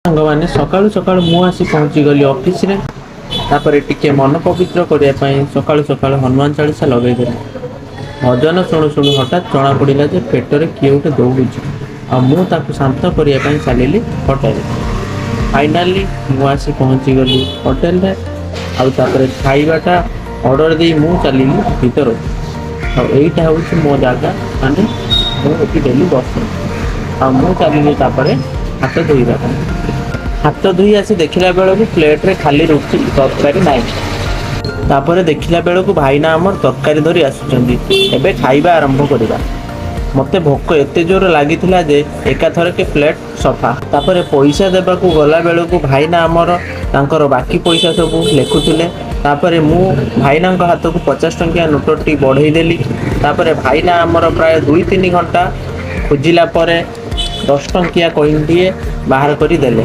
ସାଙ୍ଗମାନେ, ସକାଳୁ ସକାଳୁ ମୁଁ ଆସି ପହଞ୍ଚିଗଲି ଅଫିସରେ। ତାପରେ ଟିକେ ମନ ପବିତ୍ର କରିବା ପାଇଁ ସକାଳୁ ସକାଳୁ ହନୁମାନ ଚାଳିଶା ଲଗେଇଦେଲି। ଭଜନ ଶୁଣୁ ଶୁଣୁ ହଠାତ୍ ଜଣାପଡ଼ିଲା ଯେ ପେଟରେ କିଏ ଗୋଟେ ଦୌଡ଼ୁଛି ଆଉ ମୁଁ ତାକୁ ଶାନ୍ତ କରିବା ପାଇଁ ଚାଲିଲି ହୋଟେଲ। ଫାଇନାଲି ମୁଁ ଆସି ପହଞ୍ଚିଗଲି ହୋଟେଲରେ ଆଉ ତାପରେ ଖାଇବାଟା ଅର୍ଡ଼ର ଦେଇ ମୁଁ ଚାଲିଲି ଭିତରକୁ। ଆଉ ଏଇଟା ହେଉଛି ମୋ ଜାଗା, ମାନେ ମୁଁ ଏଠି ଡେଲି ବସେ। ଆଉ ମୁଁ ଚାଲିଲି ତାପରେ ହାତ ଧୋଇବା ପାଇଁ। ହାତ ଧୋଇ ଆସି ଦେଖିଲା ବେଳକୁ ପ୍ଲେଟରେ ଖାଲି ରୁଟି, ତରକାରୀ ନାହିଁ। ତାପରେ ଦେଖିଲା ବେଳକୁ ଭାଇନା ଆମର ତରକାରୀ ଧରି ଆସୁଛନ୍ତି। ଏବେ ଖାଇବା ଆରମ୍ଭ କରିବା। ମୋତେ ଭୋକ ଏତେ ଜୋର ଲାଗିଥିଲା ଯେ ଏକାଥରକେ ପ୍ଲେଟ୍ ସଫା। ତାପରେ ପଇସା ଦେବାକୁ ଗଲା ବେଳକୁ ଭାଇନା ଆମର ତାଙ୍କର ବାକି ପଇସା ସବୁ ଲେଖୁଥିଲେ। ତାପରେ ମୁଁ ଭାଇନାଙ୍କ ହାତକୁ 50 ଟଙ୍କିଆ ନୋଟଟି ବଢ଼େଇ ଦେଲି। ତାପରେ ଭାଇନା ଆମର ପ୍ରାୟ 2-3 ଘଣ୍ଟା ଖୋଜିଲା ପରେ 10 ଟଙ୍କିଆ କଏନ୍ଟିଏ ବାହାର କରି ଦେଲେ।